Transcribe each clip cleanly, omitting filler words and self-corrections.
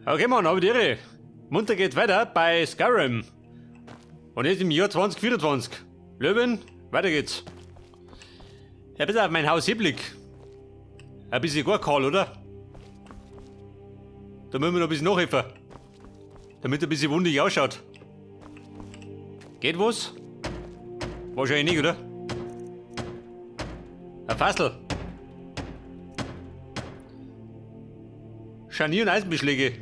Okay, Mann, aber die Ehre. Munter geht weiter bei Skyrim. Und jetzt im Jahr 2024. Löwen, weiter geht's. Ja, bitte auf mein Haus Blick. Ein bisschen gar kahl, oder? Da müssen wir noch ein bisschen nachhelfen. Damit er ein bisschen wundig ausschaut. Geht was? Wahrscheinlich nicht, oder? Ein Fassel. Scharnier- und Eisenbeschläge.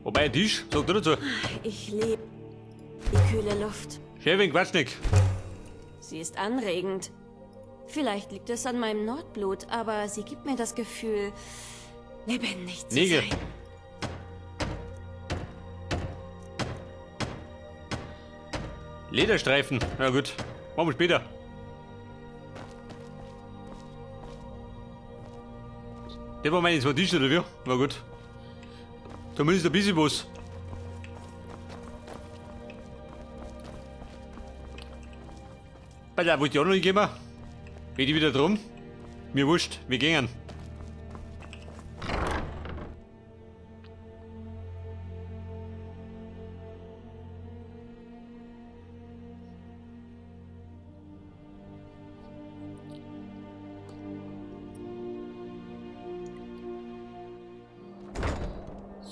Wobei ein Tisch, sagt er dazu. Ich liebe die kühle Luft. Chefin, quatsch nicht. Sie ist anregend. Vielleicht liegt es an meinem Nordblut, aber sie gibt mir das Gefühl, lebendig zu Nägel. sein. Lederstreifen. Na gut, machen wir später. Der war meine zwei Tische, oder wie? Na gut. Zumindest ein bisschen was. Bei der wollte ich auch noch nicht gehen. Geht die wieder drum? Mir wurscht, wir gehen.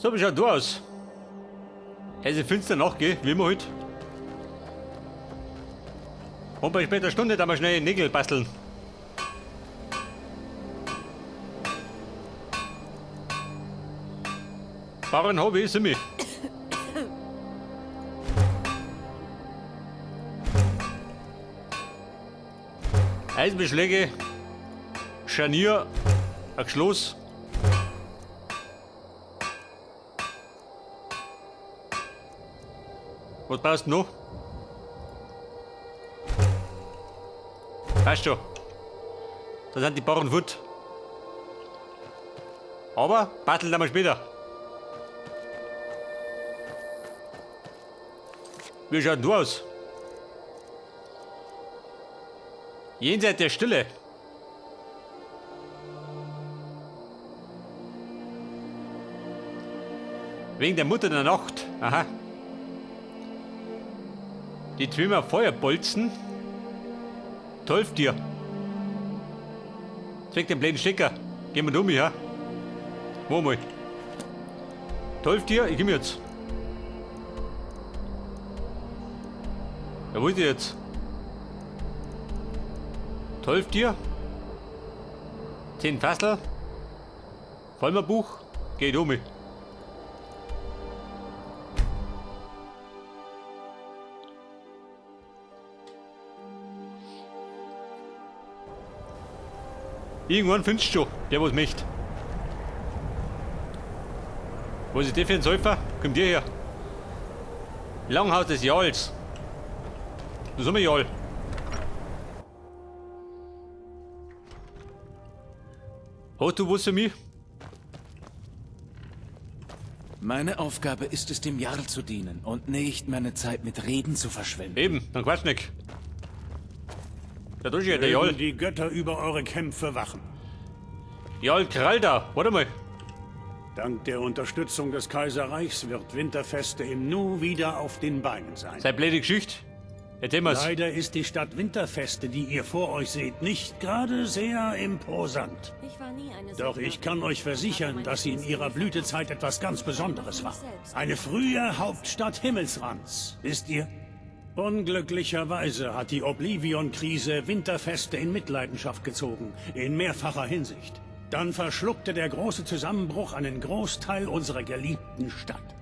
So, wie schaut du aus? Es ist finster Nacht, gell? Wie immer heute. Und bei später Stunde da mal schnell Nägel basteln. Bauern Hobby sind wir. Eisenbeschläge, Scharnier, ein Schloss. Was brauchst du noch? Passt schon. Da sind die Bauern fort. Aber basteln wir später. Wie schaut denn du aus? Jenseits der Stille. Wegen der Mutter der Nacht. Aha. Die Twimmer Feuerbolzen. Teuftier. Zweck den blöden Stecker. Gehen wir um, ja? Wo mal? Teuftier, ich komm jetzt. Ja, wo ist der jetzt? Teuftier. 10 Fassel. Vollmerbuch. Geht um. Irgendwann findest du schon, der was möchte. Was ist der für ein Säufer? Kommt der her? Langhaus des Jarls. Das ist immer Jarl. Hast du was für mich? Meine Aufgabe ist es, dem Jarl zu dienen und nicht meine Zeit mit Reden zu verschwenden. Eben, dann quatsch nicht. Da ist ja der Jarl. Mögen die Götter über eure Kämpfe wachen. Jarl Kralda, warte mal. Dank der Unterstützung des Kaiserreichs wird Winterfeste im Nu wieder auf den Beinen sein. Sei blöde Geschichte. Erzähl mal's. Leider ist die Stadt Winterfeste, die ihr vor euch seht, nicht gerade sehr imposant. Ich war nie eine Doch ich kann euch versichern, dass sie in ihrer Blütezeit etwas ganz Besonderes war. Eine frühe Hauptstadt Himmelsrands, wisst ihr? Unglücklicherweise hat die Oblivion-Krise Winterfeste in Mitleidenschaft gezogen, in mehrfacher Hinsicht. Dann verschluckte der große Zusammenbruch einen Großteil unserer geliebten Stadt.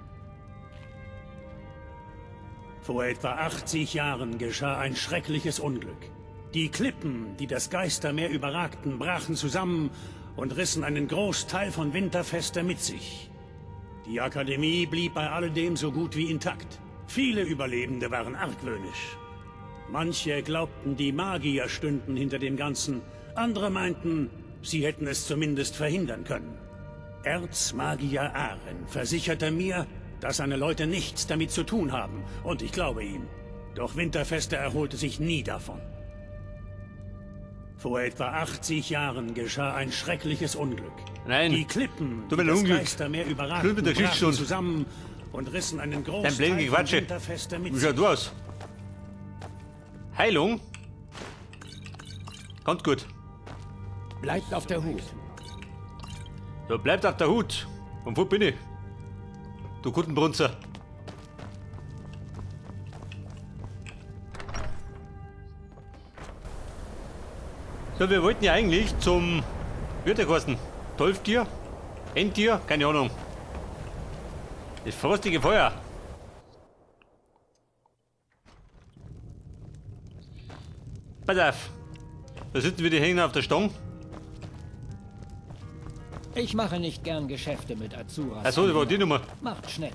Vor etwa 80 Jahren geschah ein schreckliches Unglück. Die Klippen, die das Geistermeer überragten, brachen zusammen und rissen einen Großteil von Winterfeste mit sich. Die Akademie blieb bei alledem so gut wie intakt. Viele Überlebende waren argwöhnisch. Manche glaubten, die Magier stünden hinter dem Ganzen. Andere meinten, sie hätten es zumindest verhindern können. Erzmagier Aren versicherte mir, dass seine Leute nichts damit zu tun haben, und ich glaube ihm. Doch Winterfeste erholte sich nie davon. Vor etwa 80 Jahren geschah ein schreckliches Unglück. Nein. Die Klippen, Du die mit das Unglück. Geistermeer Schluss überragten, mit der brachen Geschichte. zusammen und rissen einen Dein Großteil blöden von Gequatsche. Winterfeste mit Wie sich. schaut du aus? Heilung? Ganz gut. Bleibt auf der Hut. So, bleibt auf der Hut. Und wo bin ich? Du guten Brunzer. So, wir wollten ja eigentlich zum geheißen? Tolftier? Endtier? Keine Ahnung. Das frostige Feuer. Pass auf. Da sitzen wir die hängen auf der Stange. Ich mache nicht gern Geschäfte mit Azuras. Achso, das war die Nummer. Macht schnell.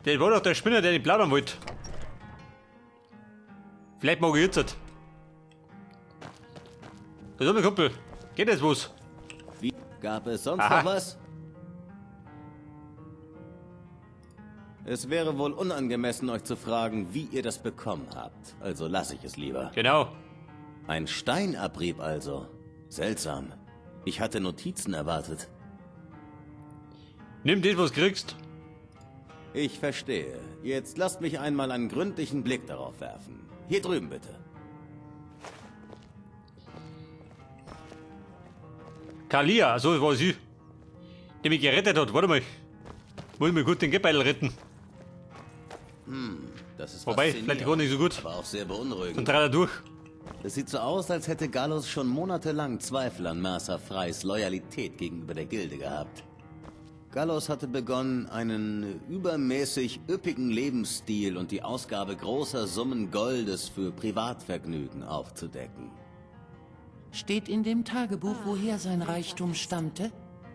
Der war doch der Spinner, der nicht plaudern wollte. Vielleicht mag ich jetzt. Da ist mein Kumpel. Geht jetzt was? Wie? Gab es sonst Aha. noch was? Es wäre wohl unangemessen, euch zu fragen, wie ihr das bekommen habt. Also lasse ich es lieber. Genau. Ein Steinabrieb also. Seltsam. Ich hatte Notizen erwartet. Nimm das, was du kriegst. Ich verstehe. Jetzt lasst mich einmal einen gründlichen Blick darauf werfen. Hier drüben bitte. Kalia, also das war sie. Die mich gerettet hat. Warte mal. Muss ich mir gut den Gebeidel retten. Das ist Wobei, faszinierend, vielleicht gar nicht so gut. Aber auch sehr beunruhigend. Dann dreht er durch. Es sieht so aus, als hätte Gallus schon monatelang Zweifel an Mercer Freys Loyalität gegenüber der Gilde gehabt. Gallus hatte begonnen, einen übermäßig üppigen Lebensstil und die Ausgabe großer Summen Goldes für Privatvergnügen aufzudecken. Steht in dem Tagebuch, woher sein Reichtum stammte?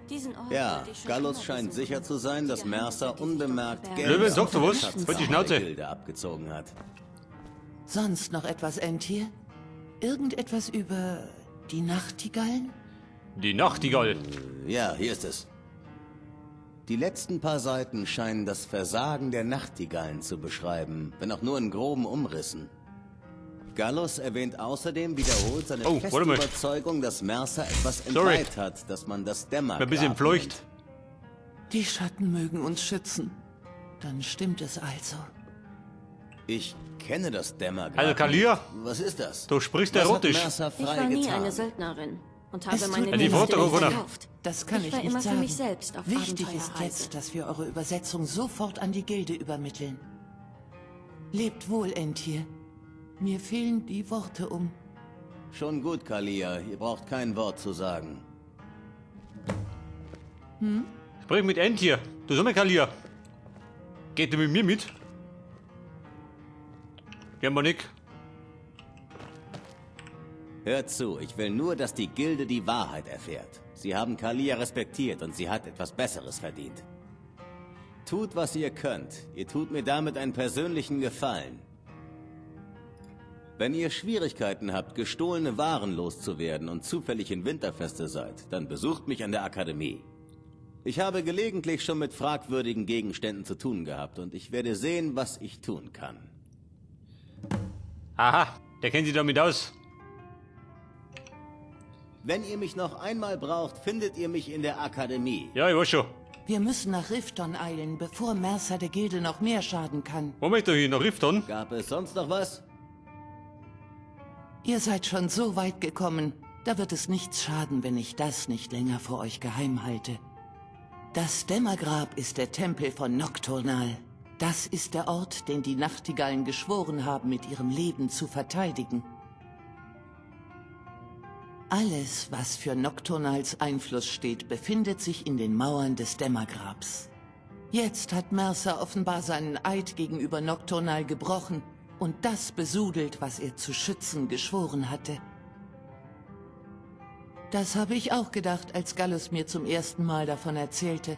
Diesen Ort Ja, wollte ich schon Gallus immer scheint besuchen. sicher zu sein, Die dass Geheimnisse, Mercer die sich dort unbemerkt verbergen. Geld Löwen, aus sag du der was? Schatzkammer Halt die Schnauze. der Gilde abgezogen hat. Sonst noch etwas, Entir? Irgendetwas über die Nachtigallen? Die Nachtigall. Ja, hier ist es. Die letzten paar Seiten scheinen das Versagen der Nachtigallen zu beschreiben, wenn auch nur in groben Umrissen. Gallus erwähnt außerdem wiederholt seine Oh, feste warte mal. Überzeugung, dass Mercer etwas Sorry. entweiht hat, dass man das Dämmergrab Ein bisschen fleucht. nennt. Die Schatten mögen uns schützen. Dann stimmt es also. Ich kenne das Dämmergrab. Also, Kalia? nicht. Was ist das? Du sprichst Was erotisch. Hat Mercer Ich frei war nie getan? eine Söldnerin und habe Es tut meine mir Ja, die Dienste Worte nicht Corona. verkauft. Das kann ich, ich war nicht immer sagen. für mich selbst auf Wichtig ist Abenteuerreise. jetzt, dass wir eure Übersetzung sofort an die Gilde übermitteln. Lebt wohl, Entir. Mir fehlen die Worte um. Schon gut, Kalia. Ihr braucht kein Wort zu sagen. Sprich mit Endtier. Du sag mal, Kalia. Geht du mit mir mit? Ja, Monique. Hört zu, ich will nur, dass die Gilde die Wahrheit erfährt. Sie haben Kalia respektiert und sie hat etwas Besseres verdient. Tut, was ihr könnt. Ihr tut mir damit einen persönlichen Gefallen. Wenn ihr Schwierigkeiten habt, gestohlene Waren loszuwerden und zufällig in Winterfeste seid, dann besucht mich an der Akademie. Ich habe gelegentlich schon mit fragwürdigen Gegenständen zu tun gehabt und ich werde sehen, was ich tun kann. Aha, der kennt sich damit aus. Wenn ihr mich noch einmal braucht, findet ihr mich in der Akademie. Ja, ich weiß schon. Wir müssen nach Rifton eilen, bevor Mercer der Gilde noch mehr schaden kann. Wo möchte ich hin? Nach Rifton? Gab es sonst noch was? Ihr seid schon so weit gekommen. Da wird es nichts schaden, wenn ich das nicht länger vor euch geheim halte. Das Dämmergrab ist der Tempel von Nocturnal. Das ist der Ort, den die Nachtigallen geschworen haben, mit ihrem Leben zu verteidigen. Alles, was für Nocturnals Einfluss steht, befindet sich in den Mauern des Dämmergrabs. Jetzt hat Mercer offenbar seinen Eid gegenüber Nocturnal gebrochen und das besudelt, was er zu schützen geschworen hatte. Das habe ich auch gedacht, als Gallus mir zum ersten Mal davon erzählte.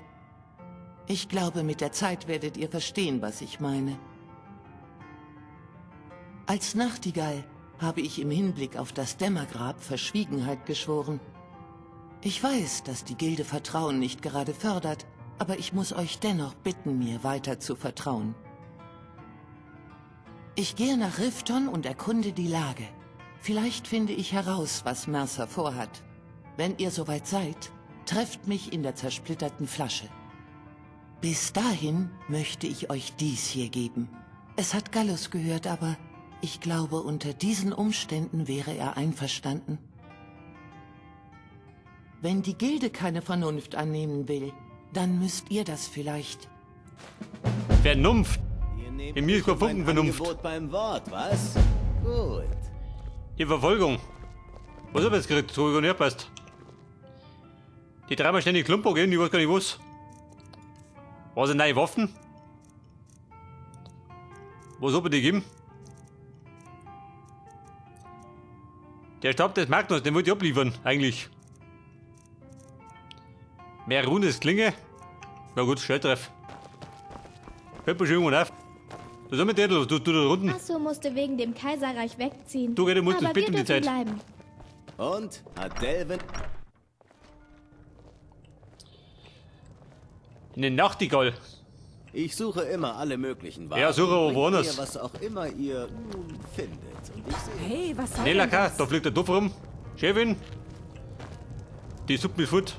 Ich glaube, mit der Zeit werdet ihr verstehen, was ich meine. Als Nachtigall habe ich im Hinblick auf das Dämmergrab Verschwiegenheit geschworen. Ich weiß, dass die Gilde Vertrauen nicht gerade fördert, Aber ich muss euch dennoch bitten, mir weiter zu vertrauen. Ich gehe nach Rifton und erkunde die Lage. Vielleicht finde ich heraus, was Mercer vorhat. Wenn ihr soweit seid, trefft mich in der zersplitterten Flasche. Bis dahin möchte ich euch dies hier geben. Es hat Gallus gehört, aber ich glaube, unter diesen Umständen wäre er einverstanden. Wenn die Gilde keine Vernunft annehmen will, dann müsst ihr das vielleicht. Vernunft. Ihr nehmt In mir ist mich und kein Funken mein Vernunft. Angebot beim Wort, was? Gut. Die Verfolgung. Was hab ich jetzt gekriegt? So, ich gar nicht passt. Die dreimal ständig Klumpo gehen, ich weiß gar nicht was. Was sind neue Waffen? Was hab ich die gegeben? Der Stab des Magnus, den wollte ich abliefern, eigentlich. Mehr rundes Klinge. Na gut, Schnelltreff. Hört man schon irgendwann auf. Was ist mit dir los? Du da unten. Asso musste wegen dem Kaiserreich wegziehen. Du, du musst aber ins Bett wir um die dürfen Zeit. bleiben. Und? Hat Delvin Eine Nachtigall. Ich suche immer alle möglichen Waren. Ja, suche aber Bringt woanders. mir, was auch immer ihr nun findet. Und ich sehe. Hey, was soll denn Nelaka, das? da fliegt der Duft rum. Chefin. Die Suppe ist fort.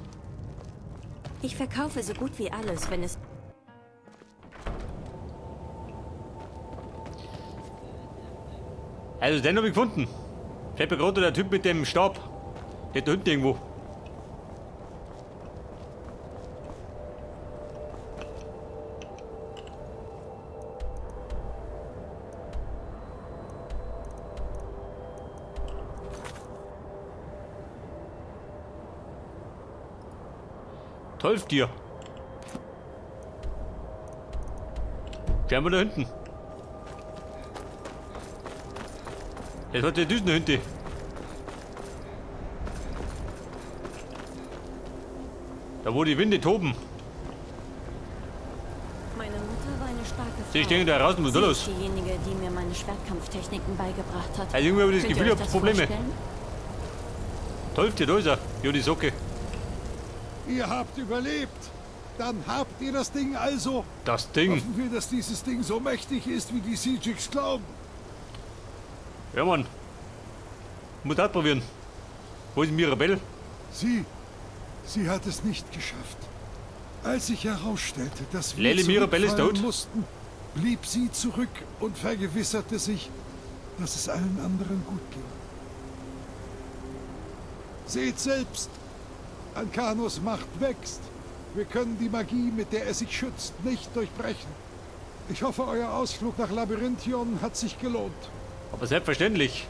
Ich verkaufe so gut wie alles, wenn es... Also den hab ich gefunden. Fällt mir gerade der Typ mit dem Stab. Der da hinten irgendwo. Teuftier. Scheinbar da hinten. Das hat der Düsen da hinten. Da wo die Winde toben. Meine Mutter war eine starke Frau. Sie stehen da raus und was ist Sie da los? ist diejenige, die mir meine Schwertkampftechniken beigebracht hat. Also irgendwie habe ich das Könnt Gefühl, ihr ich euch hab das Probleme. vorstellen? Teuftier, da ist er. Ja, die Socke. Ihr habt überlebt. Dann habt ihr das Ding also. Das Ding. Hoffen wir, dass dieses Ding so mächtig ist, wie die Seajigs glauben. Ja, Mann. Muss das probieren. Wo ist Mirabelle? Sie hat es nicht geschafft. Als sich herausstellte, dass wir Lele Mirabelle ist zurückfallen tot. mussten, blieb sie zurück und vergewisserte sich, dass es allen anderen gut ging. Seht selbst, Ankanos Macht wächst. Wir können die Magie, mit der er sich schützt, nicht durchbrechen. Ich hoffe, euer Ausflug nach Labyrinthion hat sich gelohnt. Aber selbstverständlich.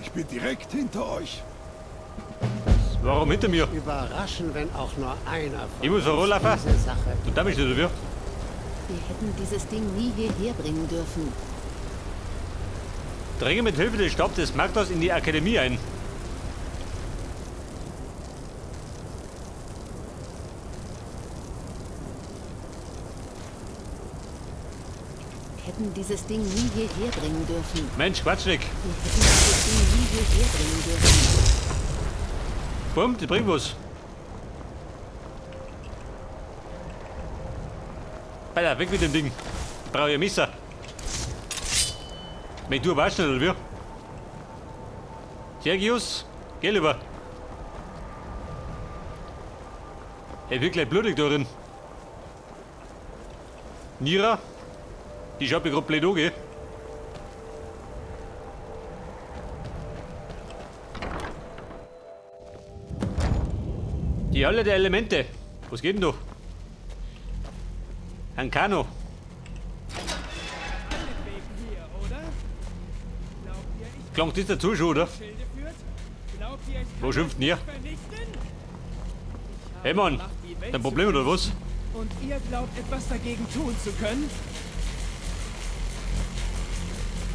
Ich bin direkt hinter euch. Warum hinter mir? Überraschen, wenn auch nur einer von Ich muss uns vorlaufen. diese Sache Und damit steht er wir. Wir hätten dieses Ding nie hierher bringen dürfen. Dränge mit Hilfe des Stabs des Magdos in die Akademie ein. Hätten dieses Ding nie hierher bringen dürfen. Mensch, Quatsch nicht. Wir hätten dieses Ding nie hierher bringen dürfen. Bumm, die bringt was. Alter, weg mit dem Ding. Ich brauche ja Messer. Wenn du weißt nicht, oder wie? Sergius, geh lieber. Er wird gleich blutig da drin. Nira, die schaut mir grad blöd an, gell? Die Halle der Elemente. Was geht denn da? Ankano. Klang das dazu schon, oder? Wo schimpft denn ihr? Hey Mann, dein Problem oder was? Und ihr glaubt, etwas dagegen tun zu können?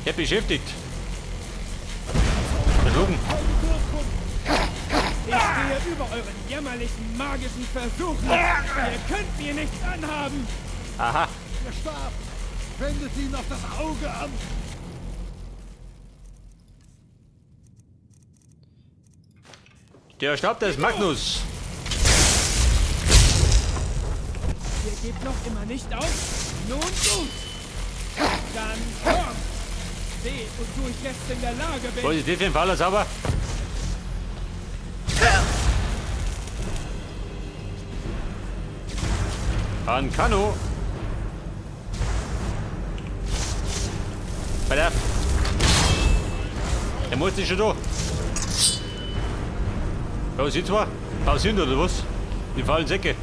Der beschäftigt. Versuchen. Ich stehe über euren jämmerlichen magischen Versuchen. Ihr könnt mir nichts anhaben. Aha. Der Stab! Wendet ihn auf das Auge an! Der Stab des Magnus. Gebt noch immer nicht auf? Nun gut! Dann kommt! Seht, wozu ich jetzt in der Lage bin! Was ist das für ein fauler Zauber? Ancano! Bei der. Der muss ist schon da. Ja, sie zwar. Pausieren oder was? Die faulen Säcke.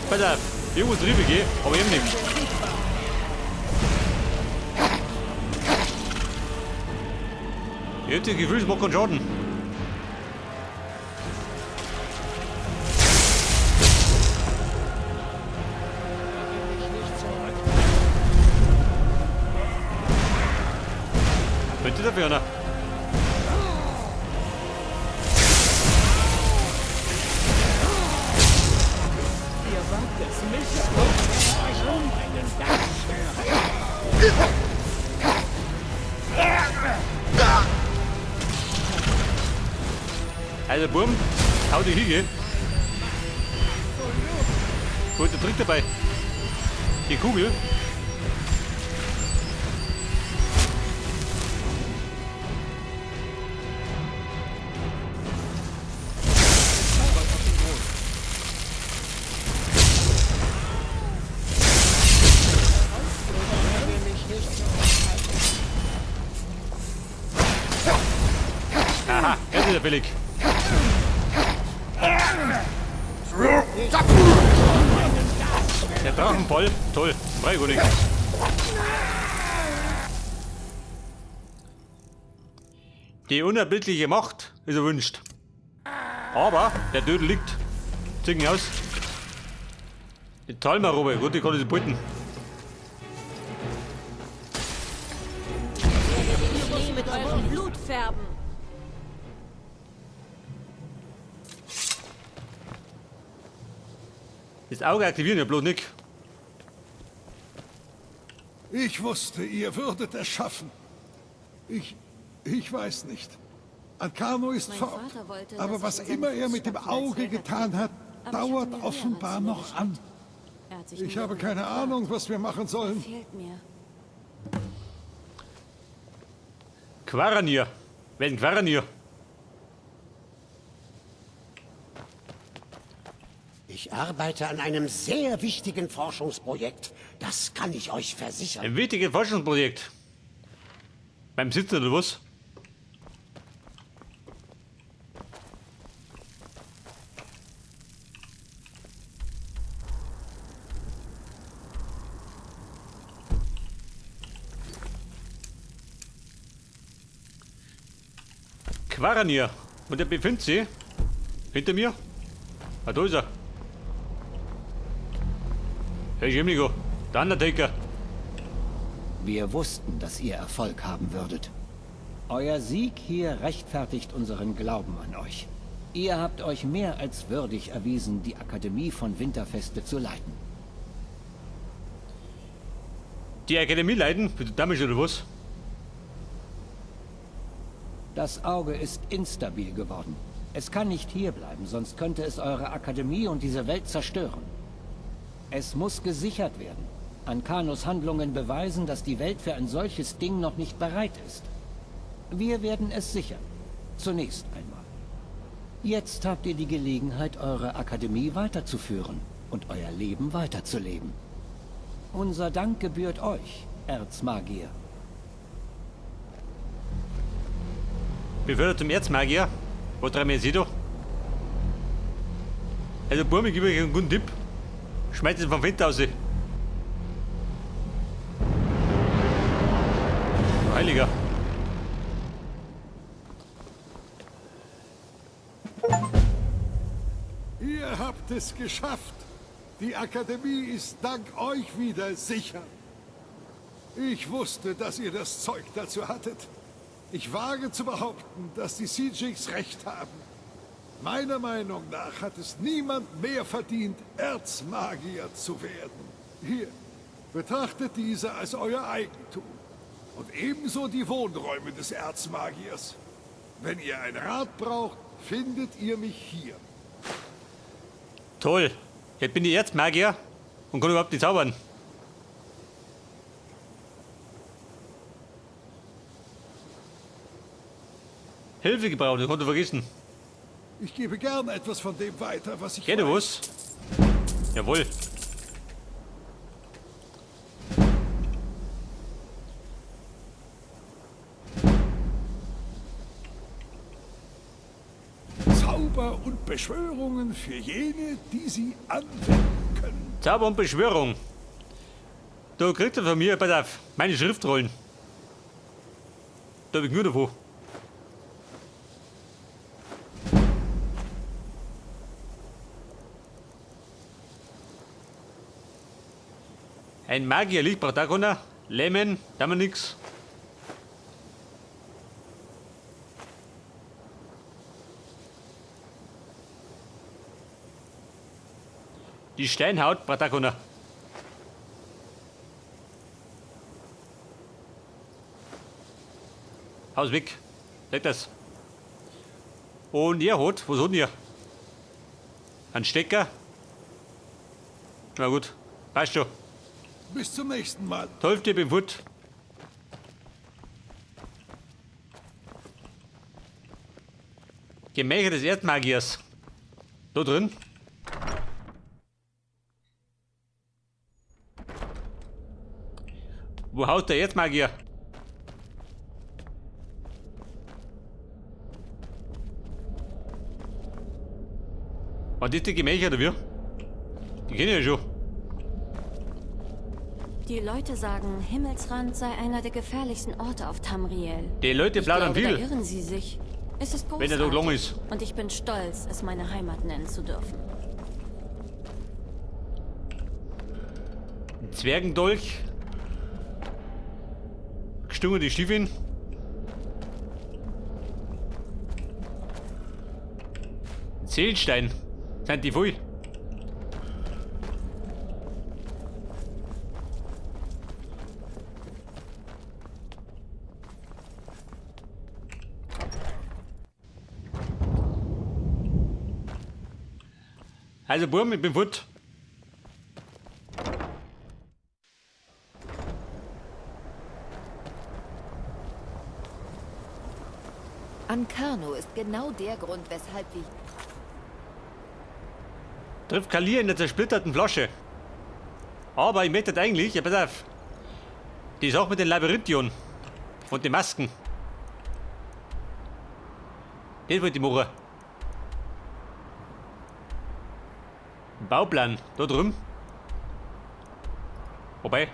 Pass auf, irgendwo drüber geh, aber eben nichts. Ich hab das Gefühl, es macht keinen Schaden. Könnte dafür einer? Ihr wagt es, mich euch umbringen, das schwöre ich. Also Burm, hau dich hin, gell? Gut, der Trick dabei. Die Kugel. Aha, jetzt ist er billig. Der Drachenvoll, toll, Freiwillig. Die unerbittliche Macht ist erwünscht. Aber der Dödel liegt. Zicken aus. Die Talma-Robe, gut, die kann ich beuten. Schnee mit eurem Blut färben. Das Auge aktivieren ja bloß nicht. Ich wusste, ihr würdet es schaffen. Ich weiß nicht. Ancano ist Mein fort. Vater wollte, Aber dass was ich in seine immer er mit dem Fußstapfen als Auge Jäger getan trete. hat, Aber ich dauert hatte mir offenbar höhere noch Ziele an. gesteckt. Er hat sich Ich nie habe darüber keine beklagt. Ahnung, was wir machen sollen. Fehlt mir. Quaranir. Wer ist denn Quaranir? Ich arbeite an einem sehr wichtigen Forschungsprojekt. Das kann ich euch versichern. Ein wichtiges Forschungsprojekt. Beim Sitzen oder was? Quaranir. Und der befindet sich hinter mir. Ah, da ist er. Hey, Jimnigo, der Undertaker. Wir wussten, dass ihr Erfolg haben würdet. Euer Sieg hier rechtfertigt unseren Glauben an euch. Ihr habt euch mehr als würdig erwiesen, die Akademie von Winterfeste zu leiten. Die Akademie leiten? Bist du damals oder was? Das Auge ist instabil geworden. Es kann nicht hier bleiben, sonst könnte es eure Akademie und diese Welt zerstören. Es muss gesichert werden. Ancanos Handlungen beweisen, dass die Welt für ein solches Ding noch nicht bereit ist. Wir werden es sichern. Zunächst einmal. Jetzt habt ihr die Gelegenheit, eure Akademie weiterzuführen und euer Leben weiterzuleben. Unser Dank gebührt euch, Erzmagier. Befördert zum Erzmagier. Was treiben wir jetzt hier da? Also, Burm, ich gebe euch einen guten Tipp. Schmeißt es vom Fenster raus. Heiliger. Ihr habt es geschafft. Die Akademie ist dank euch wieder sicher. Ich wusste, dass ihr das Zeug dazu hattet. Ich wage zu behaupten, dass die Sijiks recht haben. Meiner Meinung nach hat es niemand mehr verdient, Erzmagier zu werden. Hier, betrachtet diese als euer Eigentum. Und ebenso die Wohnräume des Erzmagiers. Wenn ihr einen Rat braucht, findet ihr mich hier. Toll. Jetzt bin ich Erzmagier und kann überhaupt nicht zaubern. Hilfe gebraucht, das konnte vergessen. Ich gebe gern etwas von dem weiter, was ich Geht weiß. was? Jawohl. Zauber und Beschwörungen für jene, die sie anwenden können. Zauber und Beschwörung. Du kriegst du von mir, pass auf, meine Schriftrollen. Da hab ich nur davon. Ein Magierlicht braucht auch keiner. Lähmen, da haben wir nix. Die Steinhaut braucht auch keiner. Haus weg. Leg das. Und ihr hat, was hat denn ihr? Ein Stecker? Na gut, passt schon. Bis zum nächsten Mal. Teufel, ich bin fort. Gemächer des Erdmagiers. Da drin. Wo haut der Erdmagier? Waren das die Gemächer oder wie? Die kenne ich ja schon. Die Leute sagen, Himmelsrand sei einer der gefährlichsten Orte auf Tamriel. Die Leute Ich plaudern glaube, viel. Da irren sie sich. Es ist Wenn großartig. der Tag lang ist. Und ich bin stolz, es meine Heimat nennen zu dürfen. Zwergendolch. Gestungen die Stiefeln. Seelenstein. Sind die voll? Also Burm, ich bin fort. Ancano ist genau der Grund, weshalb wir... Trifft Kalir in der zersplitterten Flasche. Aber ich möchte eigentlich, ja pass auf, die Sache mit den Labyrinthion und den Masken. Das wollte ich machen. Bauplan, da drüben. Wobei.